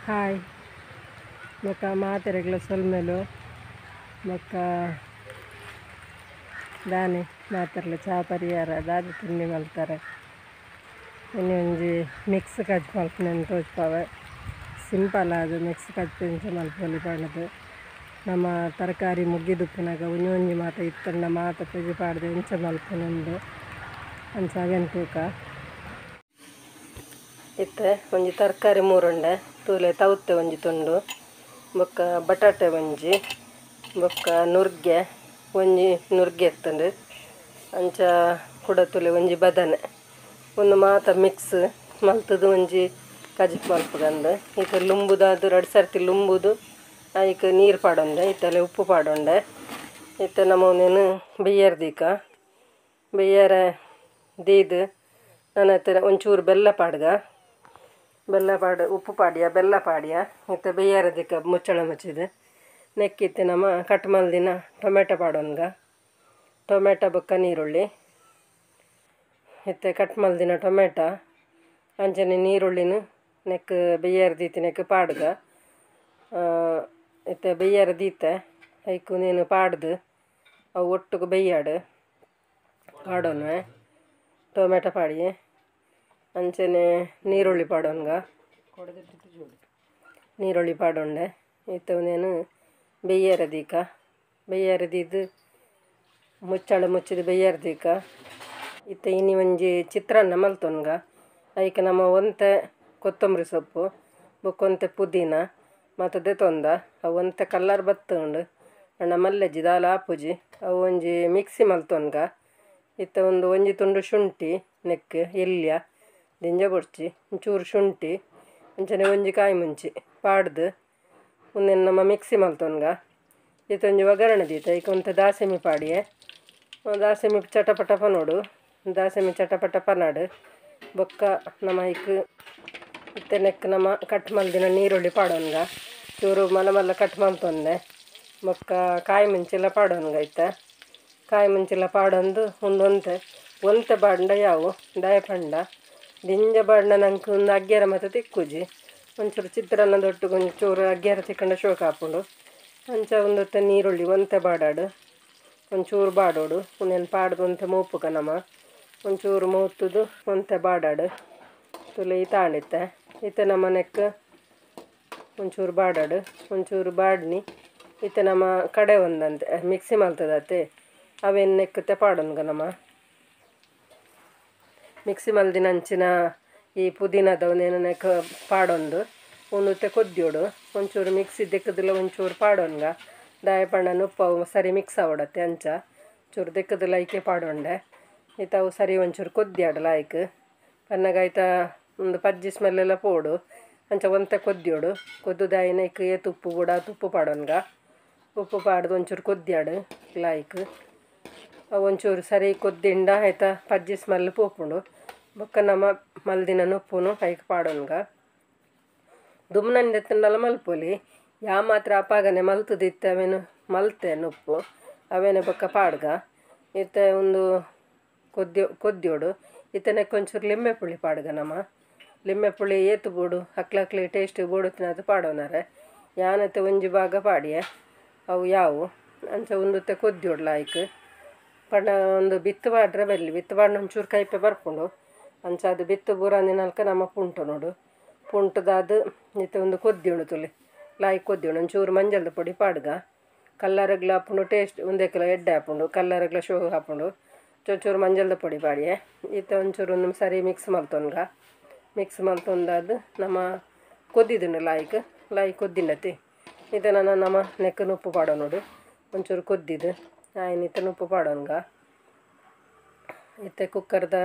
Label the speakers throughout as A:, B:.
A: Hi ಬೊಕ್ಕ ಮಾತೆರೆಗ್ಲ ಸೊಲ್ಮೆಲು ಬೊಕ್ಕ ದಾನೆ ಮಾತೆರ್ಲ ಚಾ ಪರಿಹಾರ ದಾದ ತಿಂಡಿ ಮಲ್ತಾರೆ ಇನಿ ಒಂಜಿ ಮಿಕ್ಸ್ ಕಜ್ಜಿ ಮಲ್ಪುನೆನ್ ತೋಜ್ಪಾವೆ ಸಿಂಪಲ್ ಆದ್ ಮಿಕ್ಸ್ ಕಜ್ಜಿ ಎಂಚ ಮಲ್ಪೊಲಿ ಪಂಡುದು ನಮ್ಮ ತರಕಾರಿ ಮುಗ್ಗಿದುಪ್ಪುನಗ ಒಂಜಿ ಒಂಜಿ ಮಾತ ಇತ್ತಂಡ ಮಾತ ಪೆಜಿ ಪಾಡ್ದು ಎಂಚ ಮಲ್ಪುನುಂದು ಅಂಚ ಅವೆನ್ ತೂಕ ಇತ್ತೆ ಒಂಜಿ ತರಕಾರಿ ಮೂರುಂಡೆ ತೂಲೆ ತೌತೆ ಒಂಜಿ ತುಂಡು ಬೊಕ್ಕ ಬಟಾಟೆ ಒಂಜಿ ಬೊಕ್ಕ ನುರ್ಗೆ ಒಂಜಿ ನುರ್ಗೆ ಇತ್ತುಂಡು ಅಂಚ ಕುಡ ತೂಲೆ ಒಂಜಿ ಬದನೆ ಒಂದು ಮಾತ ಮಿಕ್ಸ್ ಮಲ್ತುದು ಒಂಜಿ ಕಜಿಪು ಮಲ್ಪುಗಂದು ಇತ್ತೆ ಲುಂಬುದಾದ್ ರಡ್ಡ್ ಸರ್ತಿ ಲುಂಬುದು ಐಕ್ ನೀರು ಪಾಡೊಂಡೆ ಇತ್ತಲೆ ಉಪ್ಪು ಪಾಡೊಂಡೆ ಇತ್ತೆ ನಮ ಉಂದೆನ್ ಬೆಯ್ಯರ್ ದೀಕ ಬೆಯ್ಯರೆ ದೀದ್ ನನ ಇತ್ತೆ ಒಂಚೂರು ಬೆಲ್ಲ ಪಾಡ್ಗ ಬೆಲ್ಲ ಪಾಡ್ ಉಪ್ಪು ಪಾಡ್ಯ ಬೆಲ್ಲ ಪಾಡ್ಯ ಇತ್ತೆ ಬೆಯ್ಯರೆ ದೀಕ ಮುಚ್ಚಳ ಮುಚ್ಚಿದ್ ನೆಕ್ಕಿತ್ತೆ ನಮ ಕಟ್ ಮಲ್ದಿನ ಟೊಮೆಟೊ ಪಾಡೊನ್ಗ ಟೊಮೆಟೊ ಬೊಕ್ಕ ನೀರುಳ್ಳಿ ಇತ್ತೆ ಕಟ್ ಮಲ್ದಿನ ಟೊಮೆಟೊ ಅಂಚನೆ ನೀರುಳ್ಳಿನ ನೆಕ್ ಬೆಯ್ಯರೆ ದೀತಿನೆಕ್ ಪಾಡ್ಗ ಇತ್ತೆ ಬೆಯ್ಯರೆ ದೀತೆ ಐಕ್ ಉಂದೆನ್ ಪಾಡ್ದು ಅವು ಒಟ್ಟುಗು ಬೆಯ್ಯಾಡು ಪಾಡೊನ್ವೆ ಟೊಮೆಟೊ ಪಾಡಿಯೆ ಅಂಚನೆ ನೀರುಳ್ಳಿ ಪಾಡೊನ್ಗ ನೀರುಳ್ಳಿ ಪಾಡೊಂಡೆ ಇತ್ತೆ ಉಂದೆನ್ ಬೆಯ್ಯರೆ ದೀಕ ಬೆಯ್ಯರೆ ದೀದ್ ಮುಚ್ಚಳ ಮುಚ್ಚಿದ್ ಬೆಯ್ಯರೆ ದೀಕ ಇತ್ತೆ ಇನಿ ಒಂಜಿ ಚಿತ್ರಾನ್ನ ಮಲ್ತೊನ್ಗ ಐಕ್ ನಮ ಒಂತೆ ಕೊತ್ತಂಬರಿ ಸೊಪ್ಪು ಬೊಕ್ಕ ಒಂತೆ ಪುದೀನ ಮಾತ ದೆತೊಂದ ಅವು ಒಂತೆ ಕಲರ್ ಬತ್ತುಂಡು ಅಂಡ ಮಲ್ಲೆಜ್ಜಿ ದಾಲ ಆಪುಜಿ ಅವು ಒಂಜಿ ಮಿಕ್ಸಿ ಮಲ್ತೊನ್ಗ ಇತ್ತೆ ಒಂದು ಒಂಜಿ ತುಂಡು ಶುಂಠಿ ನೆಕ್ ಎಲ್ಯ ದಿಂಜ ಬೊಡ್ಚಿ ಒಂಚೂರು ಶುಂಠಿ ಅಂಚನೆ ಒಂಜಿ ಕಾಯಿ ಮುಂಚಿ ಪಾಡ್ದು ಉಂದೆನ್ ನಮ ಮಿಕ್ಸಿ ಮಲ್ತೊನ್ಗ ಇತ್ತೆ ಒಂಜಿ ಒಗ್ಗರಣೆ ದೀತ ಐಕ್ ಒಂತೆ ದಾಸೆಮಿ ಪಾಡಿಯೆ ದಾಸೆಮಿ ಚಟಪಟ ಪನೊಡು ದಾಸೆಮಿ ಚಟಪಟ ಪನಡು ಬೊಕ್ಕ ನಮ ಐಕ್ ಇತ್ತೆ ನೆಕ್ ನಮ ಕಟ್ ಮಲ್ದಿನ ನೀರುಳ್ಳಿ ಪಾಡೊನ್ಗ ಚೂರು ಮಲ್ಲ ಮಲ್ಲ ಕಟ್ ಮಲ್ತೊಂದೆ ಬೊಕ್ಕ ಕಾಯಿ ಮುಂಚಿಲ ಪಾಡೊನ್ಗ ಇತ್ತೆ ಕಾಯಿ ಮುಂಚಿಲ ಪಾಡೊಂದು ಉಂದೊಂತೆ ಒಂತೆ ಪಾಡ್ಂಡ ಯಾವು ದಾಯೆ ಪಂಡ ದಿಂಜ ಪಾಡ್ಂಡ ನಂಕ್ ಉಂದು ಅಗ್ಗ್ಯರ ಮಾತ ತಿಕ್ಕುಜಿ ಒಂಚೂರು ಚಿತ್ರಾನ್ನದೊಟ್ಟುಗು ಒಂಚೂರು ಅಗ್ಗ್ಯರ ತಿಕ್ಕಂಡ ಶೋಕ ಆಪುಂಡು ಅಂಚ ಉಂದೊತ್ತೆ ನೀರುಳ್ಳಿ ಒಂತೆ ಬಾಡಾಡು ಒಂಚೂರು ಬಾಡೋಡು ಉಂದೆನ್ ಪಾಡ್ದು ಒಂತೆ ಮೋಪುಗ ನಮ ಒಂಚೂರು ಮೋತುದು ಒಂತೆ ಬಾಡಾಡು ತುಲೆ ಈತ ಇತ್ತೆ ನಮ್ಮ ನೆಕ್ ಒಂಚೂರು ಬಾಡಾಡು ಒಂಚೂರು ಬಾಡ್ನಿ ಇತ್ತೆ ನಮ್ಮ ಕಡೆ ಒಂದಂತೆ ಮಿಕ್ಸಿ ಮಲ್ತದತೆ ಅವೆನ್ ನೆಕ್ಕುತ್ತೆ ಪಾಡೊನ್ಗ ನಮ ಮಿಕ್ಸಿ ಮಲ್ದಿನ ಅಂಚಿನ ಈ ಪುದೀನದ ಒಂದೇನು ನೆಕ್ ಪಾಡೊಂದು ಉಂದುತ್ತೆ ಕೊದ್ದಿಯೋಡು ಒಂಚೂರು ಮಿಕ್ಸಿ ದೆಕ್ಕದಿಲ್ಲ ಒಂಚೂರು ಪಾಡೊನ್ಗ ದಾಯೆ ಪಂಡ ಉಪ್ಪು ಅವು ಸರಿ ಮಿಕ್ಸ್ ಆವಡತ್ತೆ ಅಂಚ ಚೂರು ದೆಕ್ಕದಿಲ್ಲ ಐಕೆ ಪಾಡೊಂಡೆ ಇತ್ತ ಅವು ಸರಿ ಒಂಚೂರು ಕೊದ್ದಿಯಾಡಲ ಐಕ್ ಪನ್ನಗ ಐತ ಒಂದು ಪಜ್ಜಿ ಸ್ಮೆಲ್ಲೆಲ್ಲ ಪೋಡು ಅಂಚ ಒಂತೆ ಕೊದ್ದಿಯೋಡು ಕೊದ್ದುದಾಯಿನ ಐಕ್ ಏತ್ ಉಪ್ಪು ಬೂಡ ತುಪ್ಪು ಪಾಡೊನ್ಗ ಉಪ್ಪು ಪಾಡ್ದು ಒಂಚೂರು ಕೊದ್ದಿಯಾಡು ಲಾಯ್ಕ್ ಅವು ಒಂಚೂರು ಸರಿ ಕೊದ್ದಿಂಡ ಆಯ್ತಾ ಪಜ್ಜಿ ಸ್ಮೆಲ್ ಪೋಪುಂಡು ಬೊಕ್ಕ ನಮ ಮಲ್ದಿನ ನುಪ್ಪುನು ಐಕ್ ಪಾಡೊನ್ಗ ದುಮ್ನಂದೆತ್ತಂಡಲ ಮಲ್ಪೊಲಿ ಯಾ ಮಾತ್ರ ಅಪಾಗನೆ ಮಲ್ತುದಿತ್ತೆ ಅವೇನು ಮಲ್ತೆ ನುಪ್ಪು ಅವೇನೆ ಬೊಕ್ಕ ಪಾಡ್ಗ ಇತ್ತೆ ಒಂದು ಕೊದ್ದಿಯೋಡು ಇತ್ತೆ ನೆಕ್ ಒಂಚೂರು ಲಿಂಬೆ ಪುಳಿ ಪಾಡ್ಗ ನಮ ಲಿಂಬೆ ಪುಳಿ ಏತು ಬೋಡು ಅಕ್ಲಕ್ಲಿ ಟೇಸ್ಟ್ ಬೋಡುತ್ತಿನದು ಪಾಡೋನರೆ ಯಾನತೆ ಒಂಜಿ ಭಾಗ ಪಾಡಿಯೆ ಅವು ಯಾವು ಅಂಚ ಒಂದುತ್ತೆ ಕೊದ್ದಿಯೋಡ್ಲ ಐಕ್ ಪಂಡ ಒಂದು ಬಿತ್ತು ಪಾಡ್ರೆ ಬರಲಿ ಬಿತ್ತು ಪಾಡ್ನ ಒಂಚೂರು ಕೈಪೆ ಬರ್ಪುಂಡು ಅಂಚ ಅದು ಬಿತ್ತು ಬೂರಂದಿನಲ್ಕ ನಮ್ಮ ಪುಂಟು ನೋಡು ಪುಂಟುದಾದ್ ಇತ್ತೆ ಒಂದು ಕೊದ್ದಿಯೋಡು ತುಲೆ ಲಾಯ್ಕ್ ಕೊದ್ದಿಯೋಡು ಒಂಚೂರು ಮಂಜಲ್ದ ಪೊಡಿ ಪಾಡ್ಗ ಕಲ್ಲರಗ್ಲ ಆಪುಂಡು ಟೇಸ್ಟ್ ಒಂದೆಕ್ಲ ಎಡ್ಡೆ ಆಪುಂಡು ಕಲ್ಲರಗ್ಲ ಶೋಕು ಆಪುಂಡು ಚೂರು ಮಂಜಲ್ದ ಪೊಡಿ ಪಾಡಿಯೆ ಇತ್ತೆ ಒಂಚೂರು ಒಂದು ಸರಿ ಮಿಕ್ಸ್ ಮಲ್ತೊನ್ಗ ಮಿಕ್ಸ್ ಮಲ್ತೊಂದಾದ್ ನಮ್ಮ ಕೊದ್ದಿದುಂಡು ಲಾಯ್ಕ್ ಲಾಯ್ಕ್ ಕೊದ್ದಿಂಡತಿ ಇತ್ತೆ ನನ್ನ ನಮ್ಮ ನೆಕ್ ನುಪ್ಪು ಪಾಡೋನೋಡು ಒಂಚೂರು ಕೊದ್ದಿದ್ದು ಆಯ್ನ ಇತ್ತೆ ನುಪ್ಪು ಪಾಡೊನ್ಗ ಇತ್ತೆ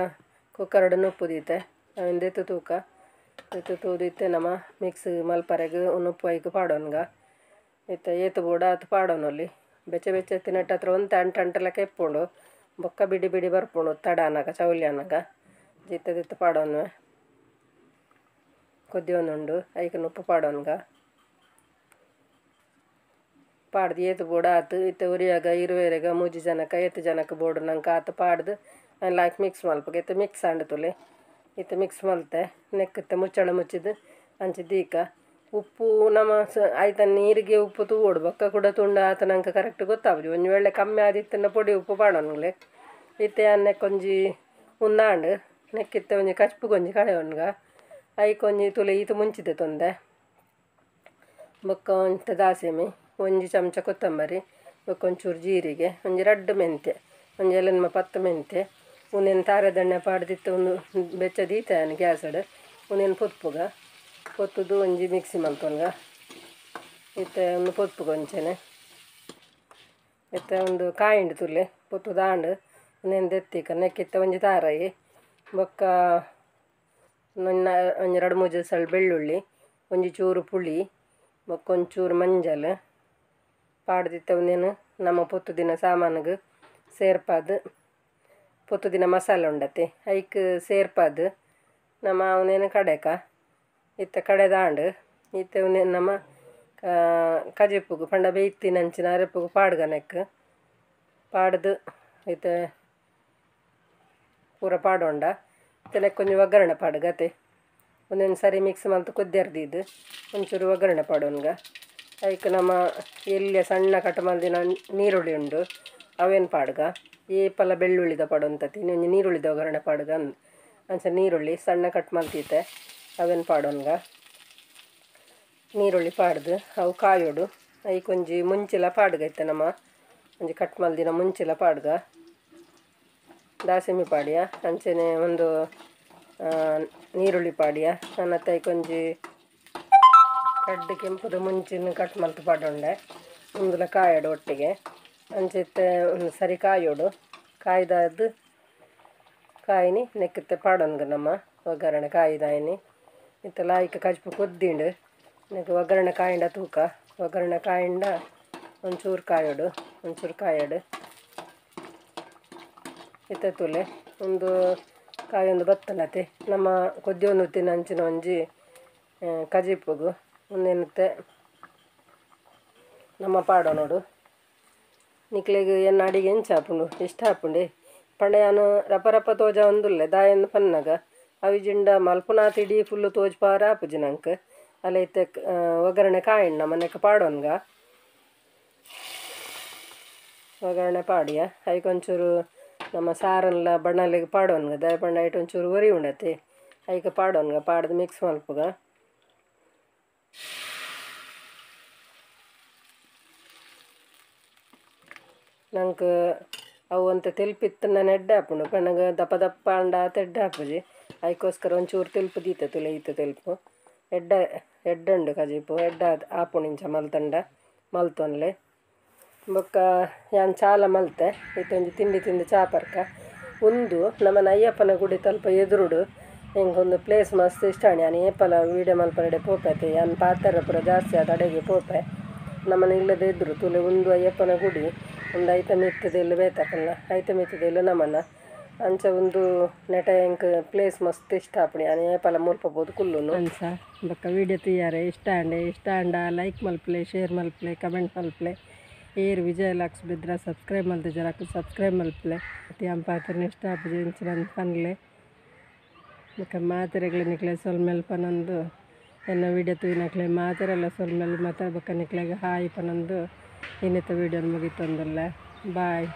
A: ಕುಕ್ಕರ್ಡ್ ನುಪ್ಪು ದೀತೆ ಅವೆನ್ ದೆತ್ತ್ ತೂಕ ದೆತ್ತ್ ತೂದು ಇತ್ತೆ ನಮ ಮಿಕ್ಸ್ ಮಲ್ಪರೆಗ್ ನುಪ್ಪು ಐಕ್ ಪಾಡೊನ್ಗ ಇತ್ತೆ ಏತ್ ಬೋಡ ಆತ್ ಪಾಡೊನೊಲಿ ಬೆಚ್ಚ ಬೆಚ್ಚ ತಿನ್ನಟ್ಟ ಹತ್ರ ಒಂತೆ ಅಂಟು ಅಂಟು ಲೆಕ್ಕ ಇಪ್ಪುಂಡು ಬೊಕ್ಕ ಬಿಡಿ ಬಿಡಿ ಬರ್ಪುಂಡು ತಡ ಆನಗ ಚೌಲಿ ಆನಗ ಇತ್ತೆ ದೆತ್ತ್ ಪಾಡೊನ್ವೆ ಕೊದ್ದಿಯೊಂದುಂಡು ಐಕ್ ನುಪ್ಪು ಪಾಡೊನ್ಗ ಪಾಡ್ದು ಏತ್ ಬೋಡ ಆತು ಇತ್ತೆ ಒರಿಯಾಗ ಇರುವೆರೆಗ ಮೂಜಿ ಜನಕ ಏತ್ ಜನಕ್ಕೆ ಬೋಡು ನಂಗೆ ಆತು ಪಾಡ್ದು ಲಾಯ್ಕ್ ಮಿಕ್ಸ್ ಮಲ್ಪುಗ ಇತ್ತೆ ಮಿಕ್ಸ್ ಆಂಡ್ ತುಲೆ ಇತ್ತೆ ಮಿಕ್ಸ್ ಮಲ್ತೆ ನೆಕ್ಕಿತ್ತೆ ಮುಚ್ಚಳ ಮುಚ್ಚಿದ್ ಅಂಚ ದೀಕ ಉಪ್ಪು ನಮ ಐತ ನೀರಿಗೆ ಉಪ್ಪು ತೂವೊಡು ಬೊಕ್ಕ ಕೂಡ ತುಂಡು ಆತ ನಂಗೆ ಕರೆಕ್ಟ್ ಗೊತ್ತಾಪುಜಿ. ಒಂಜಿ ವೇಳೆ ಕಮ್ಮಿ ಆದಿತ್ತಂಡ ಪೊಡಿ ಉಪ್ಪು ಪಾಡೊನ್ಲೆ. ಇತ್ತೆ ನೆಕ್ಕೊಂಜಿ ಉಂದಾಂಡ್ ನೆಕ್ಕಿತ್ತೆ ಒಂಜಿ ಕಚ್ಪುಗೊಂಜಿ ಕಡೆಯೊನ್ಗ ಐಕೊಂಜಿ ತುಲೆ ಈತು ಮುಂಚಿದೆ ತೊಂದೆ ಬೊಕ್ಕ ಒಂತೆ ದಾಸೆಮಿ ಒಂಜಿ ಚಮಚ ಕೊತ್ತಂಬರಿ ಬೊಕ್ಕ ಒಂಚೂರು ಜೀರಿಗೆ ಒಂಜಿ ರಡ್ಡು ಮೆಂತ್ಯ ಒಂಜಿ ಎಲೆನ್ಮ 10 ಮೆಂತ್ಯ ಉಂದೆನ್ ತಾರೆದೆಣ್ಣೆ ಪಾಡ್ದಿತ್ತು ಒಂದು ಬೆಚ್ಚ ದೀತೆ ಗ್ಯಾಸಡ್ ಉಂದೆನ್ ಪೊತ್ಪುಗ ಪೊತ್ತುದು ಒಂಜಿ ಮಿಕ್ಸಿ ಮಲ್ತೊನ್ಗ. ಇತ್ತೆ ಒಂದು ಪೊತ್ಪುಗ ಒಂಚೆನೆ ಇತ್ತೆ ಒಂದು ಕಾಯಿಂಡು ತುಲೆ ಪೊತ್ತುದಾಂಡು ಉಂದೆನ್ ದೆತ್ತಿಕ ನೆಕ್ಕಿತ್ತೆ ಒಂಜಿ ತಾರಾಯಿ ಬೊಕ್ಕ ಒಂಜಿ 2 3 ಸಲ ಬೆಳ್ಳುಳ್ಳಿ ಒಂಜಿ ಚೂರು ಪುಳಿ ಬೊಕ್ಕ ಒಂಚೂರು ಮಂಜಲ್ ಪಾಡ್ದಿತ್ತೆ ಒಂದೇನು ನಮ್ಮ ಪೊತ್ತು ದಿನ ಸಾಮಾನಿಗೆ ಸೇರ್ಪಾದು ಪೊತ್ತು ದಿನ ಮಸಾಲೆ ಉಂಡತೆ ಐಕ್ ಸೇರ್ಪಾದು ನಮ್ಮ ಅವನೇನು ಕಡೆಕ ಇತ್ತ ಕಡೆದಾಂಡು ಇತ್ತೆ ಅವನೇನು ನಮ್ಮ ಕಜಿಪ್ಪುಗು ಪಂಡ ಬೇಯ್ತಿನ ಅಂಚಿನ ಅರೆಪ್ಪುಗು ಪಾಡ್ಗ ನೆಕ್ ಪಾಡ್ದು ಇತ್ತೆ ಪೂರ ಪಾಡೊಂಡ ಇತ್ತೆ ನೆಕ್ ಒಂಜಿ ಒಗ್ಗರಣೆ ಪಾಡ್ಗತೆ ಒಂದೊಂದು ಸರಿ ಮಿಕ್ಸ್ ಮಲ್ತು ಕೊದ್ದಿರ್ದಿದ್ದು ಒಂಚೂರು ಒಗ್ಗರಣೆ ಪಾಡೋನ್ಗ. ಐಕ್ ನಮ್ಮ ಎಲ್ಲಿಯ ಸಣ್ಣ ಕಟ್ ಮಲ್ದಿನ ನೀರುಳ್ಳಿ ಉಂಡು ಅವೇನು ಪಾಡ್ಗ ಏಪಲ ಬೆಳ್ಳುಳ್ಳಿದ ಪಾಡೊಂತತಿ ಒಂಜಿ ನೀರುಳ್ಳಿದ ಒಗ್ಗರಣೆ ಪಾಡ್ಗ ಅಂಚ ನೀರುಳ್ಳಿ ಸಣ್ಣ ಕಟ್ ಮಲ್ತಿತ್ತೆ ಅವೇನು ಪಾಡೋನ್ಗ. ನೀರುಳ್ಳಿ ಪಾಡ್ದು ಅವು ಕಾಯೋಡು ಐಕ್ ಒಂಜಿ ಮುಂಚಿಲ ಪಾಡ್ಗ ಇತ್ತೆ ನಮ್ಮ ಒಂಜಿ ಕಟ್ ಮಲ್ದಿನ ಮುಂಚಿಲ ಪಾಡ್ಗ ದಾಸೆಮಿ ಪಾಡಿಯ ಅಂಚನೆ ಒಂದು ನೀರುಳ್ಳಿ ಪಾಡಿಯ ನನ್ನತ್ತ ಐಕೊಂಜಿ ಕಡ್ಡು ಕೆಂಪುದ ಮುಂಚಿನ ಕಟ್ ಮಲ್ತು ಪಾಡೊಂಡೆ ಒಂದುಲ ಕಾಯೋಡು ಒಟ್ಟಿಗೆ ಅಂಚಿತ್ತೆ ಒಂದು ಸರಿ ಕಾಯೋಡು ಕಾಯ್ದಾದ್ದು ಕಾಯಿನಿ ನೆಕ್ಕಿತ್ತೆ ಪಾಡೊನ್ಗ ನಮ್ಮ ಒಗ್ಗರಣೆ ಕಾಯಿದಾಯಿನಿ. ಇತ್ತೆ ಲಾಯ್ಕ್ ಕಜ್ಪು ಕೊದ್ದಿಂಡು ನೆಕ್ ಒಗ್ಗರಣೆ ಕಾಯಿಂಡ ತೂಕ ಒಗ್ಗರಣೆ ಕಾಯಿಂಡ ಒಂಚೂರು ಕಾಯೋಡು ಒಂಚೂರು ಕಾಯೋಡು ಇತ್ತೆ ತುಲೆ ಒಂದು ಕಾಯೊಂದು ಬತ್ತನತೆ ನಮ್ಮ ಕೊದ್ದಿಯೊಂದು ತಿನ್ನ ಅಂಚಿನ ಒಂಜಿ ಕಜಿಪ್ಪುಗು ಒಂದೇನುತ್ತೆ ನಮ್ಮ ಪಾಡೋ ನೋಡು. ನಿಕ್ಲೆಗ್ ಎನ್ನ ಅಡಿಗೆ ಎಂಚ ಆಪುಂಡು ಇಷ್ಟ ಆಪುಂಡೆ ಪಂಡ ಯಾನು ರಪ ರಪ ತೋಜ ಒಂದುಲ್ಲೆ ದಾಯನ್ ಪನ್ನಗ ಅವಿಜಿಂಡ ಮಲ್ಪುನಾತ್ ಇಡೀ ಫುಲ್ಲು ತೋಜ್ ಪಾರ ಆಪುಜಿ ನಂಕ್ ಅಲ್ಲ ಇತ್ತೆ ಒಗ್ಗರಣೆ ಕಾಯಣ್ಣ ಮನೆಕ್ ಪಾಡೋನ್ಗ ಒಗ್ಗರಣೆ ಪಾಡಿಯ ಐಕೊಂಚೂರು ನಮ್ಮ ಸಾರನ್ಲ ಬಣ್ಣಲಿಗೆ ಪಾಡೋನ್ಗ ದಾಯ ಪಂಡ ಐಟ್ ಒಂಚೂರು ಒರಿ ಉಂಡತೆ ಐಕ್ ಪಾಡೋನ್ಗ ಪಾಡ್ದು ಮಿಕ್ಸ್ ಮಲ್ಪುಗ. ನಂಗೆ ಅವು ಒಂತೆ ತೆಲ್ಪಿತ್ತು ನಾನು ಎಡ್ಡೆ ಆಪುಂಡು ಪನ್ನಗ ದಪ್ಪ ದಪ್ಪ ಅಂಡ ಆತ ಎಡ್ಡೆ ಆಪುಜಿ ಐಕೋಸ್ಕರ ಒಂಚೂರು ತೆಲ್ಪು ದೀತೆ ತುಲೆ ಈತ ತೆಲ್ಪು ಎಡ್ಡೆ ಎಡ್ಡೆ ಉಂಡು ಕಜಿಪು ಎಡ್ಡೆ ಆಪುಂಡು ಇಂಚ ಮಲ್ತಂಡ ಮಲ್ತೊನ್ಲೆ. ಬೊಕ್ಕ ಯಾನ್ ಚಾಲ ಮಲ್ತೆ ಇತ್ತೊಂಜಿ ತಿಂಡಿ ತಿಂದು ಚಾ ಪರ್ಕ ಉಂದು ನಮ್ಮನ ಅಯ್ಯಪ್ಪನ ಗುಡಿ ತಲ್ಪ ಎದುರುಡು ಎಂಕೊಂದು ಪ್ಲೇಸ್ ಮಸ್ತ್ ಇಷ್ಟ ಯಾನ್ ಏಪಲ ವೀಡಿಯೋ ಮಲ್ಪನಡೆ ಪೋಪೆ ಯಾನ್ ಪಾತೆರ ಪೂರ ಜಾಸ್ತಿ ಆದ ಅಡೆಗೆ ಪೋಪೆ ನಮ್ಮನ ಇಲ್ಲದ ಎದುರು ತುಲೆ ಉಂದು ಅಯ್ಯಪ್ಪನ ಗುಡಿ ಒಂದು ಐತ ಮಿತ್ತದೆಲ್ಲ ಬೇತಕಲ್ಲ ಐತ ಮಿತ್ತದೆಲ್ಲ ನಮ್ಮನ ಅಂಚ ಒಂದು ನೆಟ ಎಂಕ್ ಪ್ಲೇಸ್ ಮಸ್ತ್ ಇಷ್ಟ ಆಪುಂಡು ಯಾನ್ ಏಪಲ ಮುಲ್ಪ ಪೋದು ಕುಲ್ಲುನು. ಅಂಚ ಬೊಕ್ಕ ವೀಡಿಯೋ ತೂಯರೆ ಇಷ್ಟ ಆಂಡೆ ಇಷ್ಟ ಆಂಡ ಲೈಕ್ ಮಲ್ಪಲೆ ಶೇರ್ ಮಲ್ಪಲೆ ಕಮೆಂಟ್ ಮಲ್ಪಲೆ ಏರ್ ವಿಜಯ ಲಾಕ್ಸ್ ಬಿದ್ರ ಸಬ್ಸ್ಕ್ರೈಬ್ ಮಲ್ತಿಜರ ಸಬ್ಸ್ಕ್ರೈಬ್ ಮಲ್ಪಲೆ ಯಾನ್ ಪಾತೆರ್ನ ಇಷ್ಟ ಆಪುಜಿ ಇಂಚಿನ ಪನ್ಲೆ. ಬೊಕ್ಕ ಮಾತೆರೆಗ್ಲ ನಿಕ್ಲೆ ಸೊಲ್ಮೆಲ್ ಪನೊಂದು ಎನ್ನ ವೀಡಿಯೋ ತೂಯಿನಕ್ಲೆ ಮಾತೆರೆಲ್ಲ ಸೊಲ್ಮೆಲ್ ಮತ ಬೊಕ್ಕ ನಿಕ್ಲೆಗ್ ಹಾಯ್ ಪನೊಂದು ಇನ್ನಿತ ವೀಡಿಯೋ ಮುಗಿತೊಂದುಲ್ಲೆ. ಬಾಯ್.